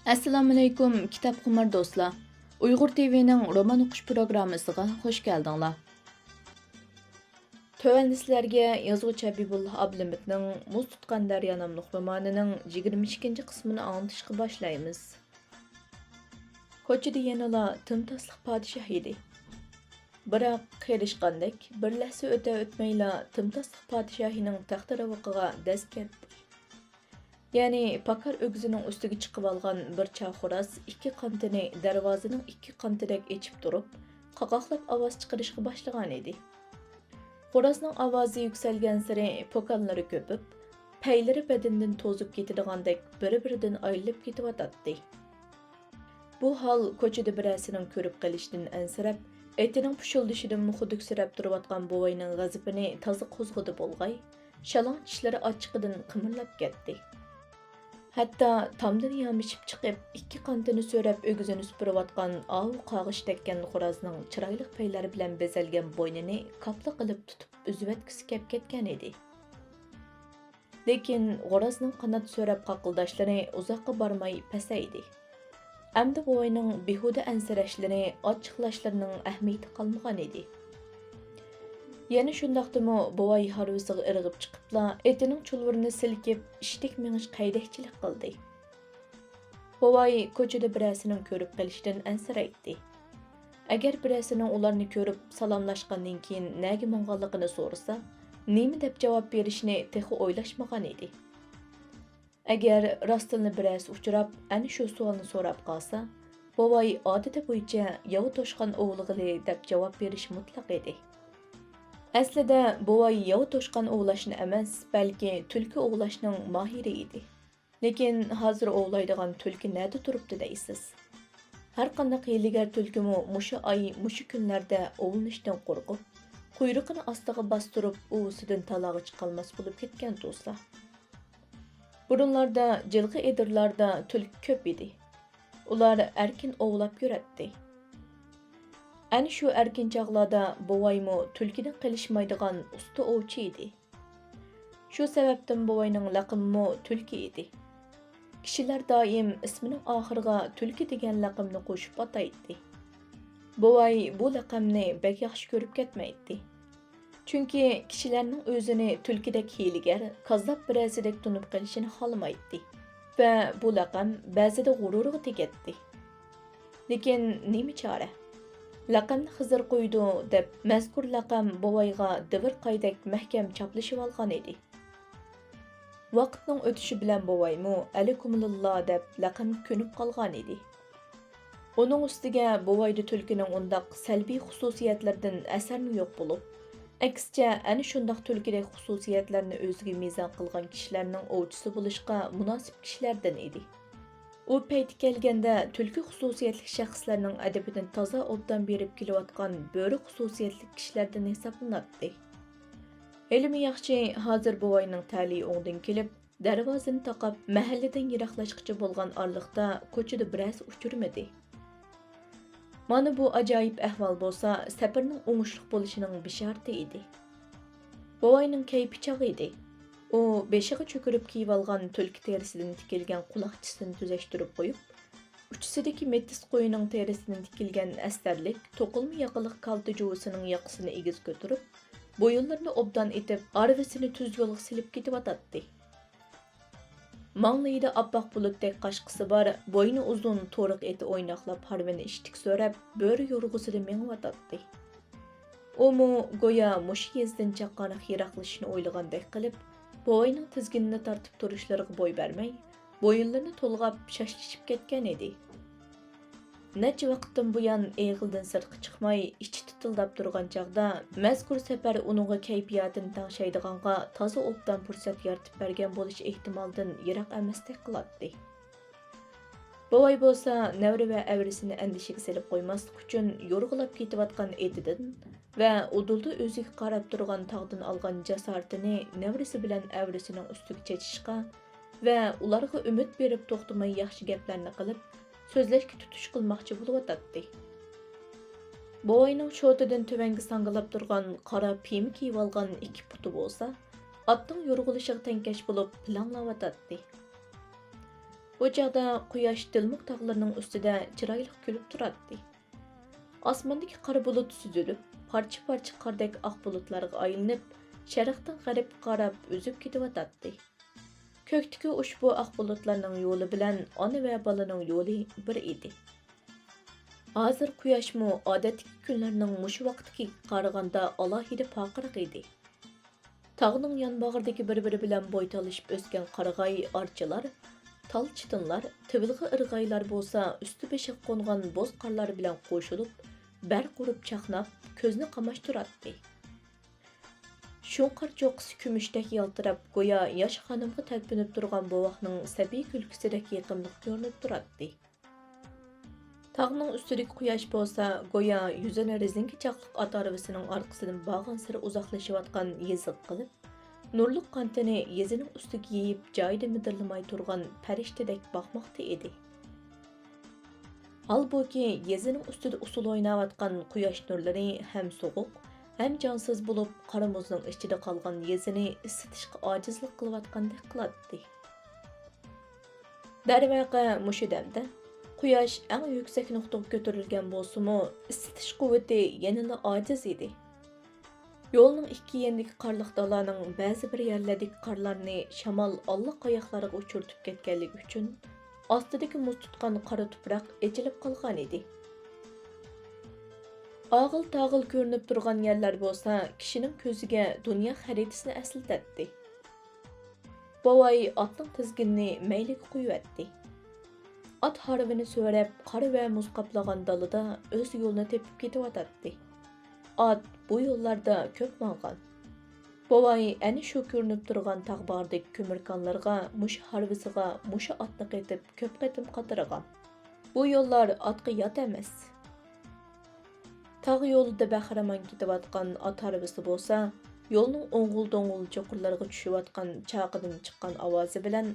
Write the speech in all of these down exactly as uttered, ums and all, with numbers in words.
ئەسسالامۇئەلەيكۇم، كىتابخۇمار دوستلار! ئۇيغۇر تىۋىنىڭ رومان ئوقۇش پروگراممىسىغا خۇش كەلدىڭلار. تۆۋەندە سىلەرگە يازغۇچى ھەبىبۇللا ئابلىمىتنىڭ مۇز تۇتقان دەريا ناملىق رومانىنىڭ يىگىرمە ئىككىنچى قىسمىنى ئاڭلىتىشقا باشلايمىز. كوچىدا يەنىلا تىمتاسلىق پادىشاھ ئىدى. بىراق، قېرىشقاندەك، بىر لەھزە ئۆتە-ئۆتمەيلا تىمتاسلىق پادىشاھىنىڭ تەختى-راۋىقىغا دەز كەتتى. يەنى، پاكار ئۆگزىنىڭ ئۈستىگە چىقىۋالغان بىر چاغ خوراز ئىككى قانىتىنى دەرۋازىنىڭ ئىككى قانىتىدەك ئېچىپ تۇرۇپ، قاقاقلاپ ئاۋاز چىقىرىشقا باشلىغانىدى. خورازنىڭ ئاۋازى يۈكسەلگەنسېرى پوكانلىرى كۆپۈپ، پەيلىرى بەدىنىدىن توزۇپ كېتىدىغاندەك بىرى-بىرىدىن ئايرىلىپ كېتىۋاتاتتى. بۇ ھال كوچىدا بىرەرسىنىڭ كۆرۈپ قېلىشىدىن ئەنسىرەپ، ئېتىنىڭ پۇشۇلدىشىدىنمۇ خۇدۈكسىرەپ تۇرۇۋاتقان بوۋاينىڭ غەزىپىنى تازا قوزغىدى بولغاي، شالاڭ چىشلىرى ئاچچىقىدىن قىمىرلاپ كەتتى. ھەتتا تامدىن يامىشىپ چىقىپ، ئىككى قانىتىنى سۆرەپ ئۆگزىنى سۈپۈرۈۋاتقان ئاۋۇ قاغىش تەگكەن خورازنىڭ چىرايلىق پەيلەر بىلەن بېزەلگەن بوينىنى كاپلا قىلىپ تۇتۇپ ئۈزۈۋەتكۈسى كەپ كەتكەنىدى. لېكىن خورازنىڭ قانات سۆرەپ قاقىلداشلىرى ئۇزاققا بارماي پەسەيدى. ئەمدى بوۋاينىڭ بىھۇدە ئەنسىرەشلىرى، ئاچچىقلاشلىرىنىڭ ئەھمىيىتى قالمىغانىدى. يەنە شۇنداقتىمۇ بوۋاي ھارۋىسىغا ئىرغىپ چىقىپلا، ئېتىنىڭ چۇلۋۇرىنى سىلكىپ، ئىشتىك مېڭىش قەيدەكچىلىك قىلدى. بوۋاي كوچىدا بىرەرسىنىڭ كۆرۈپ قېلىشىدىن ئەنسىرەيتتى. ئەگەر بىرەرسىنىڭ ئۇلارنى كۆرۈپ سالاملاشقاندىن كېيىن نەگە ماڭغانلىقىنى سورىسا، نېمە دەپ جاۋاب بېرىشنى تېخى ئويلاشمىغانىدى. ئەگەر راستتىنلا بىرەرسى ئۇچراپ، ئەنە شۇ سوئالنى سوراپ قالسا، بوۋاي ئادىتى بويىچە ياۋا توشقان ئوۋلىغىلى دەپ جاۋاب بېرىشى مۇتلەق ئىدى. ئەسلىدە بوۋاي ياۋا توشقان ئوۋلاشنى ئەمەس، بەلكى تۈلكە ئوۋلاشنىڭ ماھىرى ئىدى. لېكىن ھازىر ئوۋلايدىغان تۈلكە نەدە تۇرۇپتۇ دەيسىز؟ ھەرقانداق ھىيلىگەر تۈلكىمۇ مۇشۇ ئاي، مۇشۇ كۈنلەردە ئوۋلىنىشتىن قورقۇپ، قۇيرۇقىنى ئاستىغا باستۇرۇپ، ئۇۋىسىدىن تالاغا چىقالماس بولۇپ كەتكەن تۇرسا. بۇرۇنلاردا جىلغا ئېدىرلاردا تۈلكە كۆپ ئىدى. ئۇلار ئەركىن ئوۋلاپ يۈرەتتى. ئەنە شۇ ئەركىن چاغلاردا بوۋايمۇ تۈلكىدىن قېلىشمايدىغان ئۇستا ئوۋچى ئىدى. شۇ سەۋەبتىن بوۋاينىڭ لەقىمىمۇ تۈلكە ئىدى. كىشىلەر دائىم ئىسمىنىڭ ئاخىرىغا تۈلكە دېگەن لەقەمنى قوشۇپ ئاتايتتى. بوۋاي بۇ لەقەمنى بەك ياخشى كۆرۈپ كەتمەيتتى. چۈنكى كىشىلەرنىڭ ئۆزىنى تۈلكىدەك ھىيلىگەر، كاززاپ بىرەرسىدەك تونۇپ قېلىشىنى خالىمايتتى ۋە بۇ لەقەم بەزىدە غۇرۇرىغا تېگەتتى. لېكىن نېمە چارە؟ لەقەمنى خىزىر قويىدۇ دەپ، مەزكۇر لەقەم بوۋايغا دېۋىر قايدەك مەھكەم چاپلىشىۋالغان ئىدى. ۋاقىتنىڭ ئۆتۈشى بىلەن بوۋايمۇ ئەلىكۇمۇللا دەپ لەقەمگە كۆنۈپ قالغان ئىدى. ئۇنىڭ ئۈستىگە بوۋايدا تۈلكىنىڭ ئۇنداق سەلبىي خۇسۇسىيەتلىرىدىن ئەسەرمۇ يوق بولۇپ، ئەكسىچە ئەنە شۇنداق تۈلكىدەك خۇسۇسىيەتلەرنى ئۆزىگە مىزان قىلغان كىشىلەرنىڭ ئوۋچىسى بولۇشقا مۇناسىپ كىشىلەردىن ئىدى. ئۇ پەيتى كەلگەندە تۈلكە خۇسۇسىيەتلىك شەخسلەرنىڭ ئەدىپىدىن تازا ئوبدان بېرىپ كېلىۋاتقان بۆرە خۇسۇسىيەتلىك كىشىلەردىن ھېسابلىناتتى. ھېلىمۇ ياخشى، ھازىر بوۋاينىڭ تەلىيى ئوڭدىن كېلىپ، دەرۋازىنى تاقاپ، مەھەللىدىن يىراقلاشقىچە بولغان ئارىلىقتا كوچىدا بىرەرسى ئۇچرىمىدى. مانا بۇ ئاجايىپ ئەھۋال بولسا سەپىرىنىڭ ئوڭۇشلۇق بولۇشىنىڭ بېشارىتى ئىدى. بوۋاينىڭ كەيپى چاغ ئىدى. ئۇ بېشىغا چۆكۈرۈپ كىيىۋالغان تۈلكە تېرىسىدىن تىكىلگەن قۇلاقچىسىنى تۈزەشتۈرۈپ قويۇپ، ئۇچىسىدىكى مېتىس قويىنىڭ تېرىسىدىن تىكىلگەن ئەستەرلىك توقۇلما ياقىلىق كالتە جۇۋىسىنىڭ ياقىسىنى ئېگىز كۆتۈرۈپ، بويۇنلىرىنى ئوبدان ئېتىپ، ھارۋىسىنى تۈز يولغا سېلىپ كېتىۋاتاتتى. ماڭلىيىدا ئاپئاق بۇلۇتتەك قاشقىسى بار، بوينى ئۇزۇن تورۇق ئېتى ئويناقلاپ ھارۋىنى ئىشتىك سۆرەپ، بۆرە يورغىسىدا مېڭىۋاتاتتى. ئۇمۇ گويا مۇشۇ يېزىدىن چاققانراق يىراقلىشىشنى ئويلىغاندەك قىلىپ، بوۋاينىڭ تىزگىنىنى تارتىپ تۇرۇشلىرىغا بوي بەرمەي، بويۇنلىرىنى تولغاپ شاشلىشىپ كەتكەنىدى. نەچچە ۋاقىتتىن بۇيان ئېغىلدىن سىرتقا چىقماي، ئىچى تىتىلداپ تۇرغان چاغدا، مەزكۇر سەپەر ئۇنىڭغا كەيپىياتىنى تەڭشەيدىغانغا تازا ئوبدان پۇرسەت يارىتىپ بەرگەن بولۇش ئېھتىمالىدىن يىراق ئەمەستەك قىلاتتى. بوۋاي بولسا نەۋرە ۋە ئەۋرىسىنى ئەندىشىگە سېلىپ قويماسلىق ئۈچۈن يورغىلاپ كېتىۋاتقان ئېتىدىن ۋە ئۇدۇلدا ئۆزىگە قاراپ تۇرغان تاغدىن ئالغان جاسارىتىنى نەۋرىسى بىلەن ئەۋرىسىنىڭ ئۈستىگە چېچىشقا ۋە ئۇلارغا ئۈمىد بېرىپ توختىماي ياخشى گەپلەرنى قىلىپ، سۆزلەشكە تۇتۇش قىلماقچى بولۇۋاتاتتى. بوۋاينىڭ شوتىدىن تۆۋەنگە ساڭگىلاپ تۇرغان قارا پىيمە كىيىۋالغان ئىككى پۇتى بولسا، ئاتنىڭ يورغىلىشىغا تەڭكەش بولۇپ پىلاڭلاۋاتاتتى. بۇ چاغدا قۇياش دىلمۇك تاغلىرىنىڭ ئۈستىدە چىرايلىق كۈلۈپ تۇراتتى. ئاسماندىكى قارا بۇلۇت سۈزۈلۈپ، پارچە-پارچە قاردەك ئاق بۇلۇتلارغا ئايلىنىپ، شەرقتىن غەربكە قاراپ ئۈزۈپ كېتىۋاتاتتى. كۆكتىكى ئۇشبۇ ئاق بۇلۇتلارنىڭ يولى بىلەن ئانا ۋە بالىنىڭ يولى بىر ئىدى. ھازىر قۇياشمۇ ئادەتتىكى كۈنلەرنىڭ مۇشۇ ۋاقتىكىگە قارىغاندا ئالاھىدە پارقىراق ئىدى. تاغنىڭ يانباغرىدىكى بىر-بىرى بىلەن بوي تالىشىپ ئۆسكەن قارىغاي، ئارچىلار، تال چىتىنلار، تىۋىلغا ئىرغايلار بولسا ئۈستى-بېشىغا قونغان بوز قارلار بىلەن قوشۇلۇپ، بەرق ئۇرۇپ چاقناپ، كۆزنى قاماشتۇراتتى. شۇڭقار چوققىسى كۈمۈشتەك يالتىراپ، گويا ياش خانىمغا تەلپۈنۈپ تۇرغان بوۋاقنىڭ سەبىي كۈلكىسىدەك يېقىملىق كۆرۈنۈپ تۇراتتى. تاغنىڭ ئۈستىدىكى قۇياش بولسا گويا يۈزىنى رېزىنكە چاقلىق ئات ھارۋىسىنىڭ ئارقىسىدىن بارغانسېرى ئۇزاقلىشىۋاتقان يېزىق قىلىپ، نۇرلۇق قانىتىنى يېزىنىڭ ئۈستىگە يېيىپ، جايىدا مىدىرلىماي تۇرغان پەرىشتىدەك باقماقتا ئىدى. ھالبۇكى، يېزىنىڭ ئۈستىدە ئۇسسۇل ئويناۋاتقان قۇياش نۇرلىرى ھەم سوغۇق، ھەم جانسىز بولۇپ، قارا مۇزنىڭ ئىچىدە قالغان يېزىنى ئىسسىتىشقا ئاجىزلىق قىلىۋاتقاندەك قىلاتتى. دەرۋەقە، مۇشۇ دەمدە قۇياش ئەڭ يۈكسەك نۇقتىغا كۆتۈرۈلگەن بولسىمۇ، ئىسسىتىش قۇۋۋىتى يەنىلا ئاجىز ئىدى. يولنىڭ ئىككى يېنىدىكى قارلىق دالانىڭ بەزى بىر يەرلەردىكى قارلارنى شامال ئاللىقاياقلارغا ئۇچۇرتۇپ كەتكەنلىكى ئۈچۈن، ئاستىدىكى مۇز تۇتقان قارا تۇپراق ئېچىلىپ قالغانىدى. ئاغىل-تاغىل كۆرۈنۈپ تۇرغان يەرلەر بولسا كىشىنىڭ كۆزىگە دۇنيا خەرىتىسىنى ئەسلىتەتتى. بوۋاي ئاتنىڭ تىزگىنىنى مەيلىگە قويۇۋەتتى. ئات ھارۋىنى سۆرەپ، قار ۋە مۇز قاپلىغان دالىدا ئۆز يولىنى تېپىپ كېتىۋاتاتتى. ئات بۇ يوللاردا كۆپ ماڭغان. بوۋاي ئەنە شۇ كۆرۈنۈپ تۇرغان تاغ باغرىدىكى كۆمۈر كانلىرىغا، مۇشۇ ھارۋىسىغا مۇشۇ ئاتنى قېتىپ كۆپ قېتىم قاترىغان. بۇ يوللار ئاتقا يات ئەمەس. تاغ يولىدا بەخىرامان كېتىۋاتقان ئات ھارۋىسى بولسا، يولنىڭ ئوڭغۇل-دوڭغۇل چوقۇرلىرىغا چۈشۈۋاتقان چاقىدىن چىققان ئاۋازى بىلەن،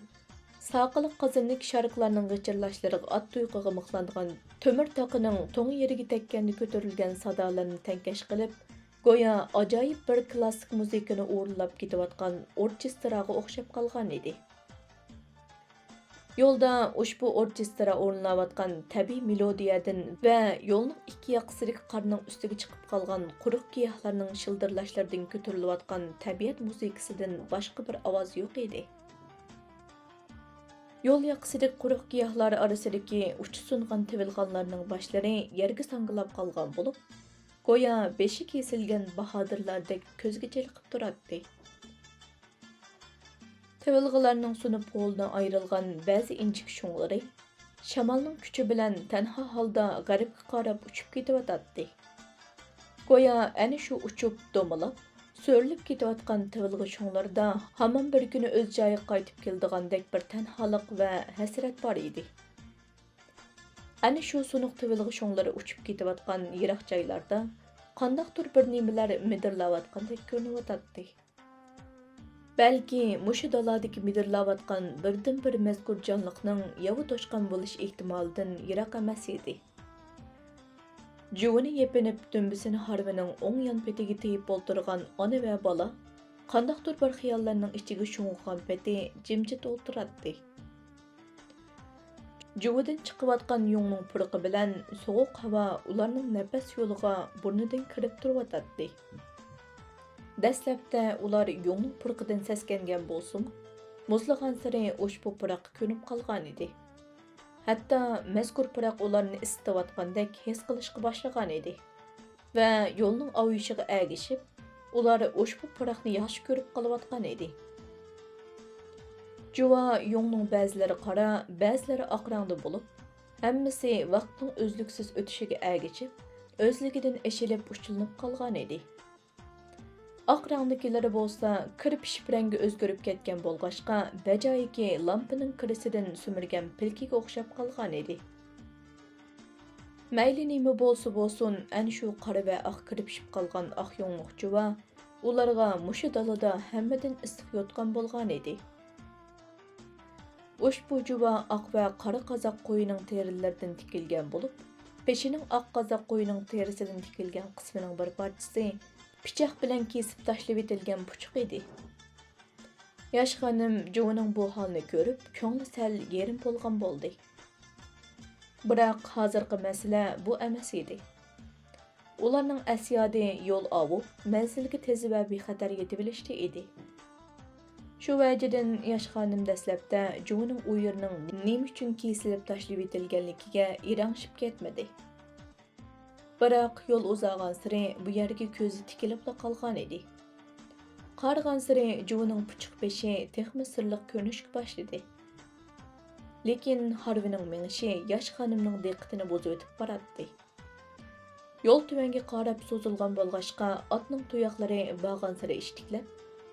ساقىلىق قازىنىدىكى شارىكلارنىڭ غىچىرلاشلىرىغا ئات تۇيىقىغا مىخلانغان تۆمۈر تاقىنىڭ توڭى يېرىگە تەگكەندە كۆتۈرۈلگەن سادالىرىنى تەڭكەش قىلىپ، گويا ئاجايىپ بىر كلاسسىك مۇزىكىنى ئورۇنلاپ كېتىۋاتقان ئوركېستىراغا ئوخشاپ قالغانىدى. يولدا ئۇشبۇ ئوركېستىرا ئورۇنلاۋاتقان تەبىئىي مېلودىيەدىن ۋە يولنىڭ ئىككى ياقىسىدىكى قارنىڭ ئۈستىگە چىقىپ قالغان قۇرۇق گىياھلارنىڭ شىلدىرلاشلىرىدىن كۆتۈرۈلۈۋاتقان تەبىئەت مۇزىكىسىدىن باشقا بىر ئاۋاز يوق ئىدى. يول ياقىسىدىكى قۇرۇق گىياھلار ئارىسىدىكى ئۇچى سۇنغان تىۋىلغانلارنىڭ باشلىرى يەرگە ساڭگىلاپ قالغان بولۇپ، گويا بېشى كېسىلگەن باھادىرلاردەك كۆزگە چېلىقىپ تۇراتتى. تىۋىلغىلارنىڭ سۇنۇپ غولىدىن ئايرىلغان بەزى ئىنچىكە شۇڭلىرى شامالنىڭ كۈچى بىلەن تەنھا ھالدا غەربكە قاراپ ئۇچۇپ كېتىۋاتاتتى. گويا ئەنە شۇ ئۇچۇپ، دومىلاپ، سۆرىلىپ كېتىۋاتقان تىۋىلغا شۇڭلىرىدا ھامان بىر كۈنى ئۆز جايىغا قايتىپ كېلىدىغاندەك بىر تەنھالىق ۋە ھەسرەت بار ئىدى. ئەنە شۇ سۇنۇق تىۋىلغا شۇڭلىرى ئۇچۇپ كېتىۋاتقان يىراق جايلاردا قانداقتۇر بىر نېمىلەر مىدىرلاۋاتقاندەك كۆرۈنۈۋاتاتتى. بەلكى مۇشۇ دالادىكى مىدىرلاۋاتقان بىردىنبىر مەزكۇر جانلىقنىڭ ياۋا توشقان بولۇش ئېھتىمالىدىن يىراق ئەمەس ئىدى. جۇۋىنى يېپىنىپ، دۈمبىسىنى ھارۋىنىڭ ئوڭ يان پېتىگە تېيىپ ئولتۇرغان ئانا ۋە بالا قانداقتۇر بىر خىياللارنىڭ ئىچىگە شۇڭغۇغان پېتى جىمجىت ئولتۇراتتى. جۇۋىدىن چىقىۋاتقان يۇڭنىڭ پۇرىقى بىلەن سوغۇق ھاۋا ئۇلارنىڭ نەپەس يولىغا بۇرنىدىن كىرىپ تۇرۇۋاتاتتى. دەسلەپتە ئۇلار يۇڭنىڭ پۇرىقىدىن سەسكەنگەن بولسىمۇ، مۇزلىغانسېرى ئۇشبۇ پۇراققا كۆنۈپ قالغانىدى. ھەتتا مەزكۇر پۇراق ئۇلارنى ئىسسىتىۋاتقاندەك ھېس قىلىشقا باشلىغانىدى. ۋە يولنىڭ ئاۋۇيۇشىغا ئەگىشىپ، ئۇلار ئۇشبۇ پۇراقنى ياخشى كۆرۈپ قالىۋاتقان ئىدى. جۇۋا يۇڭنىڭ بەزىلىرى قارا، بەزىلىرى ئاق رەڭدە بولۇپ، ھەممىسى ۋاقىتنىڭ ئۈزلۈكسىز ئۆتۈشىگە ئەگىشىپ، ئۆزلۈكىدىن ئېشىلىپ ئۇچىلىنىپ قالغان ئىدى. ئاق رەڭدىكىلىرى بولسا كىر پىشىپ رەڭگى ئۆزگىرىپ كەتكەن بولغاچقا، بەجايىكى لامپىنىڭ كىرىسىدىن سۈمۈرگەن پىلكىگە ئوخشاپ قالغان ئىدى. مەيلى نېمە بولسا بولسۇن، ئەنە شۇ قارا ۋە ئاق كىر پىشىپ قالغان ئاق يۇڭلۇق جۇۋا ئۇلارغا مۇشۇ دالىدا ھەممىدىن ئىسسىق يوتقان بولغان ئىدى. ئۇشبۇ جۇۋا ئاق ۋە قارا قازاق قويىنىڭ تېرىلىرىدىن تىكىلگەن بولۇپ، پېشىنىڭ ئاق قازاق قويىنىڭ تېرىسىدىن تىكىلگەن قىسمىنىڭ بىر پارچىسى پىچاق بىلەن كېسىپ تاشلىۋېتىلگەن پۇچۇق ئىدى. ياش خانىم جۇۋىنىڭ بۇ ھالىنى كۆرۈپ، كۆڭلى سەل يېرىم بولغان بولدى. بىراق ھازىرقى مەسىلە بۇ ئەمەس ئىدى. ئۇلارنىڭ ئەسيادى يول ئاۋۇپ، مەنزىلگە تېز ۋە بىخەتەر يېتىۋېلىشتا ئىدى. شۇ ۋەجىدىن ياش خانىم دەسلەپتە جۇۋىنىڭ ئۇ يېرىنىڭ نېمە ئۈچۈن كېسىلىپ تاشلىۋېتىلگەنلىكىگە ئىرەڭشىپ كەتمىدى. بىراق يول ئۇزارغانسېرى بۇ يەرگە كۆزى تىكىلىپلا قالغانىدى. قارىغانسېرى جۇۋىنىڭ پۇچۇق بېشى تېخىمۇ سىرلىق كۆرۈنۈشكە باشلىدى. لېكىن ھارۋىنىڭ مېڭىشى ياش خانىمنىڭ دىققىتىنى بۇزۇۋېتىپ باراتتى. يول تۆۋەنگە قاراپ سوزۇلغان بولغاچقا، ئاتنىڭ تۇياقلىرى بارغانسېرى ئىشتىكلەپ،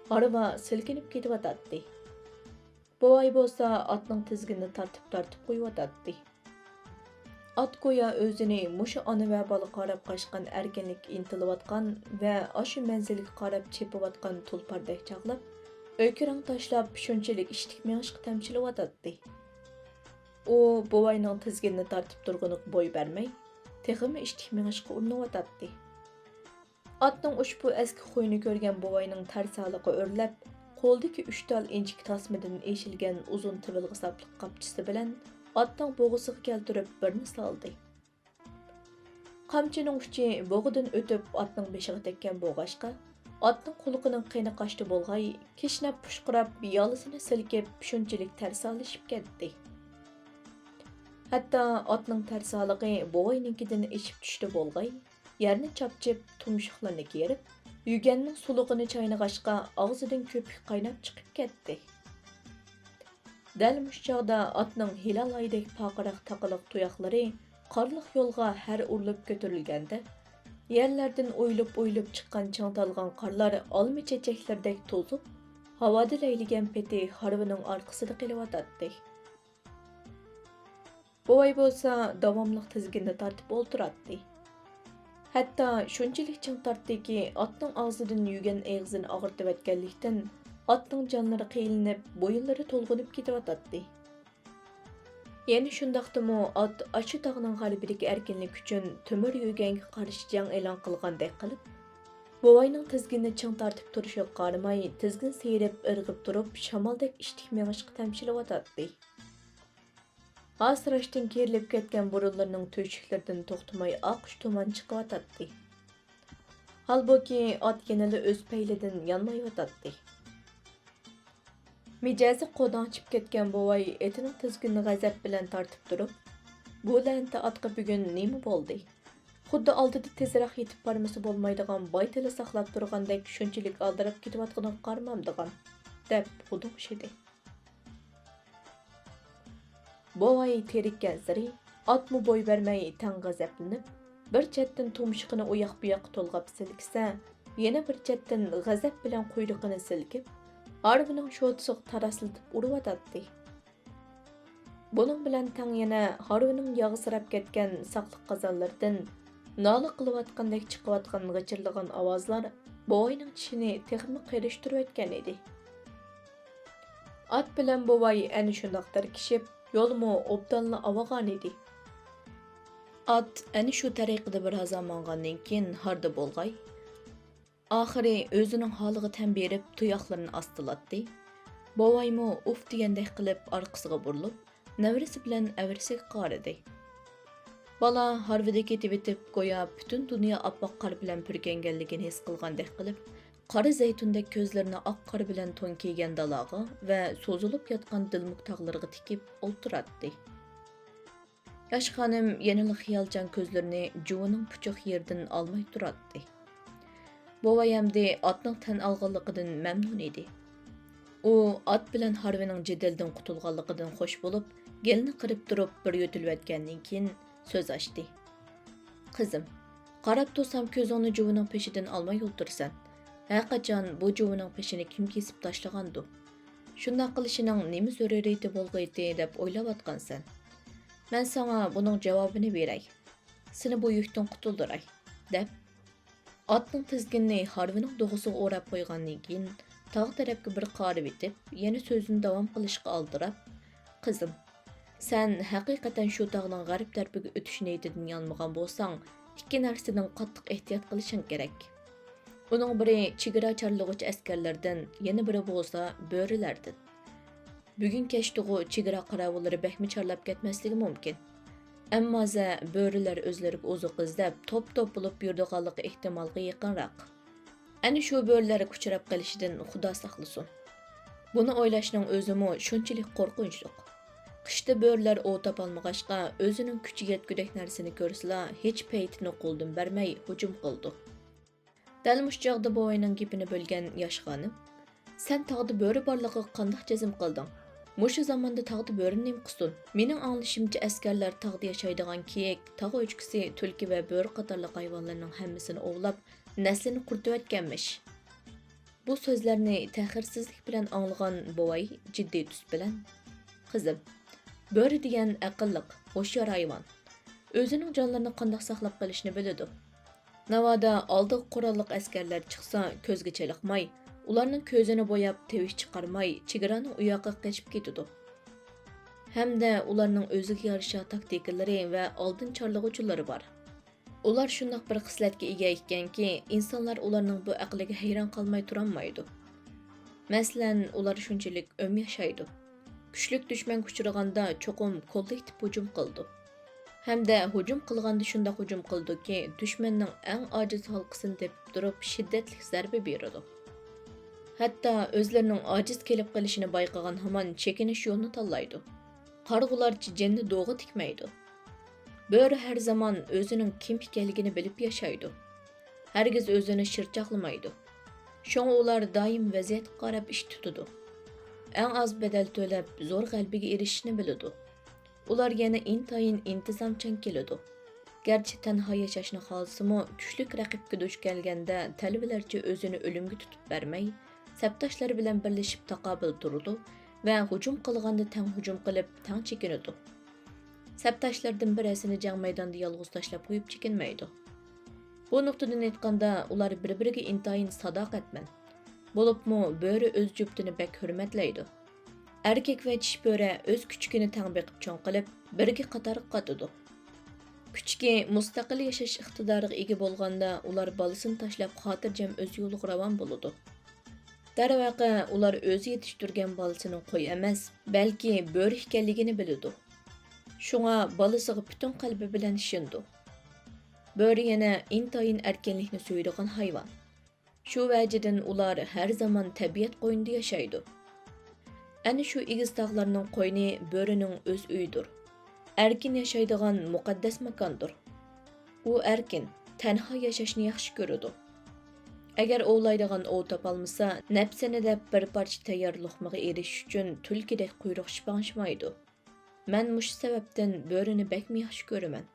ھارۋا سىلكىنىپ كېتىۋاتاتتى. بوۋاي بولسا ئاتنىڭ تىزگىنىنى تارتىپ-تارتىپ قويۇۋاتاتتى. ئات گويا ئۆزىنى مۇشۇ ئانا ۋە بالا قاراپ قاچقان، ئەركىنلىككە ئىنتىلىۋاتقان ۋە ئاشۇ مەنزىلگە قاراپ چېپىۋاتقان تۇلپاردەك چاغلاپ، ئۆكۈرەڭ تاشلاپ، شۇنچىلىك ئىشتىك مېڭىشقا تەمشىلىۋاتاتتى. ئۇ بوۋاينىڭ تىزگىنىنى تارتىپ تۇرغىنىغا بوي بەرمەي، تېخىمۇ ئىشتىك مېڭىشقا ئۇرۇنۇۋاتاتتى. ئاتنىڭ ئۇشبۇ ئەسكى خۇيىنى كۆرگەن بوۋاينىڭ تەرسالىقى ئۆرلەپ، قولىدىكى ئۈچ تال ئىنچىكە تاسمىدىن ئېشىلگەن ئۇزۇن تىۋىلغا ساپلىق قاپچىسى بىلەن ئاتنىڭ بوغۇزىغا كەلتۈرۈپ بىرنى سالدى. قامچىنىڭ ئۇچى بوغىدىن ئۆتۈپ ئاتنىڭ بېشىغا تەگكەن بولغاچقا، ئاتنىڭ قۇلىقىنىڭ قېنى قاچتى بولغاي، كىشنەپ پۇشقىراپ يالىسىنى سىلكىپ شۇنچىلىك تەرسالىشىپ كەتتى. ھەتتا ئاتنىڭ تەرسالىقى بوۋاينىڭكىدىن ئېشىپ چۈشتى بولغاي، يەرنى چاپچىپ، تۇمشۇقلىرىنى كېرىپ، يۈگەننىڭ سۇلۇقىنى چاينىغاچقا، ئاغزىدىن كۆپۈك قايناپ چىقىپ كەتتى. دەل مۇشۇ چاغدا ئاتنىڭ ھىلال ئايدەك پارقىراق تاقىلىق تۇياقلىرى قارلىق يولغا ھەر ئۇرۇلۇپ كۆتۈرۈلگەندە، يەرلەردىن ئويۇلۇپ-ئويۇلۇپ چىققان چىڭ تالغان قارلار ئالما چېچەكلىرىدەك توزۇپ، ھاۋادا لەيلىگەن پېتى ھارۋىنىڭ ئارقىسىدا قېلىۋاتاتتى. بوۋاي بولسا داۋاملىق تىزگىنىنى تارتىپ ئولتۇراتتى. ھەتتا شۇنچىلىك چىڭ تارتتىكى، ئاتنىڭ ئاغزىدىن يۈگەن ئېغىزىنى ئاغرىتىۋەتكەنلىكتىن، ئاتنىڭ جانلىرى قىينىلىپ، بويۇنلىرى تولغىنىپ كېتىۋاتاتتى. يەنە شۇنداقتىمۇ ئات ئاشۇ تاغنىڭ غەربىدىكى ئەركىنلىك ئۈچۈن تۆمۈر يۈگەنگە قارشى جەڭ ئېلان قىلغاندەك قىلىپ، بوۋاينىڭ تىزگىنىنى چىڭ تارتىپ تۇرۇشىغا قارىماي، تىزگىن سىيرىپ، ئىرغىپ تۇرۇپ، شامالدەك ئىشتىك مېڭىشقا تەمشىلىۋاتاتتى. ھاسىراشتىن كېرىلىپ كەتكەن بۇرۇنلىرىنىڭ تۆشۈكلىرىدىن توختىماي ئاقۇش تۇمان چىقىۋاتاتتى. ھالبۇكى، ئات يەنىلا ئۆز پەيلىدىن يانمايۋاتاتتى. مىجەزى قوداڭچىپ كەتكەن بوۋاي ئېتىنىڭ تىزگىنىنى غەزەپ بىلەن تارتىپ تۇرۇپ، «بۇ لەنىتى ئاتقا بۈگۈن نېمە بولدى؟ خۇددى ئالدىدا تېزرەك يېتىپ بارمىسا بولمايدىغان باي تىلى ساقلاپ تۇرغاندەك شۇنچىلىك ئالدىراپ كېتىۋاتقىنىغا قارىمامدىغان؟» دەپ غۇدۇڭشىدى. بوۋاي تېرىككەنسېرى ئاتمۇ بوي بەرمەي تەڭ غەزەپلىنىپ، بىر چەتتىن تۇمشۇقىنى ئۇياق بۇياققا تولغاپ سىلكىسە، يەنە بىر چەتتىن غەزەپ بىلەن قۇيرۇقىنى سىلكىپ، ھارۋىنىڭ شوتىسىغا تاراسلىتىپ ئۇرۇۋاتاتتى. بۇنىڭ بىلەن تەڭ يەنە ھارۋىنىڭ ياغسىراپ كەتكەن ساقلىق قازانلىرىدىن نالە قىلىۋاتقاندەك چىقىۋاتقان غىچىرلىغان ئاۋازلار بوۋاينىڭ چىشىنى تېخىمۇ قېرىشتۇرۇۋەتكەن ئىدى. ئات بىلەن بوۋاي ئەنە شۇنداق تىركىشىپ، يولمۇ ئوبدانلا ئاۋىغانىدى. ئات ئەنە شۇ تەرىقىدە بىر ھازا ماڭغاندىن كېيىن ھاردا بولغاي، ئاخىرى ئۆزىنىڭ ھالىغا تەن بېرىپ، تۇياقلىرىنى ئاستىلاتتى. بوۋايمۇ ئۇف دېگەندەك قىلىپ ئارقىسىغا بۇرۇلۇپ، نەۋرىسى بىلەن ئەۋرىسىگە قارىدى. بالا ھارۋىدا كېتىۋېتىپ، گويا پۈتۈن دۇنيا ئاپئاق قار بىلەن پۈركەنگەنلىكىنى ھېس قىلغاندەك قىلىپ، قارا زەيتۇندەك كۆزلىرىنى ئاق قار بىلەن تون كىيگەن دالاغا ۋە سوزۇلۇپ ياتقان دىلمۇك تاغلىرىغا تىكىپ ئولتۇراتتى. ياش خانىم يەنىلا خىيالچان كۆزلىرىنى جۇۋىنىڭ پۇچۇق يېرىدىن ئالماي تۇراتتى. بوۋاي ئەمدى ئاتنىڭ تەن ئالغانلىقىدىن مەمنۇن ئىدى. ئۇ ئات بىلەن ھارۋىنىڭ جېدەلدىن قۇتۇلغانلىقىدىن خوش بولۇپ، گېلىنى قىرىپ تۇرۇپ بىر يۆتىلىۋەتكەندىن كېيىن سۆز ئاچتى. قىزىم، قاراپ تۇرسام كۆزۈڭنى جۇۋىنىڭ پېشىدىن ئالماي ئولتۇرىسەن. ھەرقاچان بۇ جۇۋىنىڭ پېشىنى كىم كېسىپ تاشلىغاندۇ؟ شۇنداق قىلىشىنىڭ نېمە زۆرۈرىيىتى بولغىيتى دەپ ئويلاۋاتقانسەن. مەن ساڭا بۇنىڭ جاۋابىنى بېرەي. سېنى بۇ يۈكتىن قۇتۇلدۇراي، دەپ، ئاتنىڭ تىزگىنىنى ھارۋىنىڭ دوغىسىغا ئوراپ قويغاندىن كېيىن، تاغ تەرەپكە بىر قارىۋېتىپ، يەنە سۆزىنى داۋام قىلىشقا ئالدىراپ، قىزىم، سەن ھەقىقەتەن شۇ تاغنىڭ غەرب تەرىپىگە ئۆتۈش نىيىتىدىن يانمىغان بولساڭ، ئىككى نەرسىدىن قاتتىق ئېھتىيات قىلىشىڭ كېرەك. ئۇنىڭ بىرى چېگرا چارلىغۇچى ئەسكەرلەردىن، يەنە بىرى بولسا بۆرىلەردىن. بۈگۈن كەچتىغۇ چېگرا قاراۋۇللىرى بەكمۇ چارلاپ كەتمەسلىكى مۇمكىن. ئەمما زە بۆرىلەر ئۆزلىرىگە ئوزۇق ئىزدەپ، توپ-توپ بولۇپ يۈرىدىغانلىقى ئېھتىمالغا يېقىنراق. ئەنە شۇ بۆرىلەرگە ئۇچراپ قېلىشىدىن خۇدا ساقلىسۇن. بۇنى ئويلاشنىڭ ئۆزىمۇ شۇنچىلىك قورقۇنچلۇق. قىشتا بۆرىلەر ئوۋ تاپالمىغاچقا، ئۆزىنىڭ كۈچى يەتكۈدەك نەرسىنى كۆرسىلا، ھېچ پەيتىنى قولدىن بەرمەي ھۇجۇم قىلىدۇ. دەل مۇشۇ چاغدا بوۋاينىڭ گېپىنى بۆلگەن ياش خانىم: «سەن تاغدا بۆرە بارلىقىغا قانداق جەزم قىلدىڭ؟ مۇشۇ زاماندا تاغدا بۆرە نېمە قىلسۇن؟ مېنىڭ ئاڭلىشىمچە، ئەسكەرلەر تاغدا ياشايدىغان كېيىك، تاغ ئۆچكىسى، تۈلكە ۋە بۆرە قاتارلىق ھايۋانلارنىڭ ھەممىسىنى ئوۋلاپ، نەسلىنى قۇرۇتۇۋەتكەنمىش.» بۇ سۆزلەرنى تەخىرسىزلىك بىلەن ئاڭلىغان بوۋاي جىددىي تۈس بىلەن: «قىزىم، بۆرە دېگەن ئەقىللىق، ھوشيار ھايۋان. ئۆزىنىڭ جانلىرىنى قانداق ساقلاپ قېلىشنى بىلىدۇ. ناۋادا ئالدىغا قوراللىق ئەسكەرلەر چىقسا، كۆزگە چېلىقماي، ئۇلارنىڭ كۆزىنى بوياپ، تىۋىش چىقارماي، چېگرانىڭ ئۇياقىغا قېچىپ كېتىدۇ. ھەمدە ئۇلارنىڭ ئۆزىگە يارىشا تاكتىكىلىرى ۋە ئالدىن چارلىغۇچىلىرى بار. ئۇلار شۇنداق بىر خىسلەتكە ئىگە ئىكەنكى، ئىنسانلار ئۇلارنىڭ بۇ ئەقلىگە ھەيران قالماي تۇرالمايدۇ. مەسىلەن، ئۇلار شۇنچىلىك ئۆم ياشايدۇ. كۈچلۈك دۈشمەنگە ئۇچرىغاندا چوقۇم كوللېكتىپ ھۇجۇم قىلىدۇ. ھەمدە ھۇجۇم قىلغاندا شۇنداق ھۇجۇم قىلىدۇكى، دۈشمەننىڭ ئەڭ ئاجىز ھالقىسىنى تېپىپ تۇرۇپ، شىددەتلىك زەربە بېرىدۇ. ھەتتا ئۆزلىرىنىڭ ئاجىز كېلىپ قېلىشىنى بايقىغان ھامان چېكىنىش يولىنى تاللايدۇ. قارىغۇلارچە جىننى دوغا تىكمەيدۇ. بۆرە ھەر زامان ئۆزىنىڭ كىم ئىكەنلىكىنى بىلىپ ياشايدۇ. ھەرگىز ئۆزىنى شىرچاقلىمايدۇ. شۇڭا ئۇلار دائىم ۋەزىيەتكە قاراپ ئىش تۇتىدۇ. ئەڭ ئاز بەدەل تۆلەپ، زور غەلىبىگە ئېرىشىشنى بىلىدۇ. ئۇلار يەنە ئىنتايىن ئىنتىزامچان كېلىدۇ. گەرچە تەنھا ياشاشنى خالىسىمۇ، كۈچلۈك رەقىبكە دۇچ كەلگەندە تەلۋىلەرچە ئۆزىنى ئۆلۈمگە تۇتۇپ بەرمەي، سەپداشلىرى بىلەن بىرلىشىپ تاقابىل تۇرىدۇ ۋە ھۇجۇم قىلغاندا تەڭ ھۇجۇم قىلىپ، تەڭ چېكىنىدۇ. سەپداشلىرىدىن بىرەرسىنى جەڭ مەيدانىدا يالغۇز تاشلاپ قويۇپ چېكىنمەيدۇ. بۇ نۇقتىدىن ئېيتقاندا، ئۇلار بىر-بىرىگە ئىنتايىن ساداقەتمەن. بولۇپمۇ بۆرە ئۆز جۈپتىنى بەك ھۆرمەتلەيدۇ. ئەركەك ۋە چىشى بۆرە ئۆز كۈچۈكىنى تەڭ بېقىپ چوڭ قىلىپ، بىرگە قاتارغا قاتىدۇ. كۈچۈكى مۇستەقىل ياشاش ئىقتىدارىغا ئىگە بولغاندا، ئۇلار بالىسىنى تاشلاپ خاتىرجەم ئۆز يولىغا راۋان بولىدۇ. دەرۋەقە، ئۇلار ئۆزى يېتىشتۈرگەن بالىسىنىڭ قوي ئەمەس، بەلكى بۆرە ئىكەنلىكىنى بىلىدۇ. شۇڭا بالىسىغا پۈتۈن قەلبى بىلەن ئىشىنىدۇ. بۆرە يەنە ئىنتايىن ئەركىنلىكنى سۆيىدىغان ھايۋان. شۇ ۋەجىدىن ئۇلار ھەر زامان تەبىئەت قوينىدا ياشايدۇ. ئەنە شۇ ئېگىز تاغلارنىڭ قوينى بۆرىنىڭ ئۆز ئۆيىدۇر. ئەركىن ياشايدىغان مۇقەددەس ماكاندۇر. ئۇ ئەركىن، تەنھا ياشاشنى ياخشى كۆرىدۇ. ئەگەر ئوۋلايدىغان ئوۋ تاپالمىسا، نەپسىنى دەپ بىر پارچە تەييار لوقمىغا ئېرىشىش ئۈچۈن تۈلكىدەك قۇيرۇق شىپاڭشىمايدۇ. مەن مۇشۇ سەۋەبتىن بۆرىنى بەكمۇ ياخشى كۆرىمەن.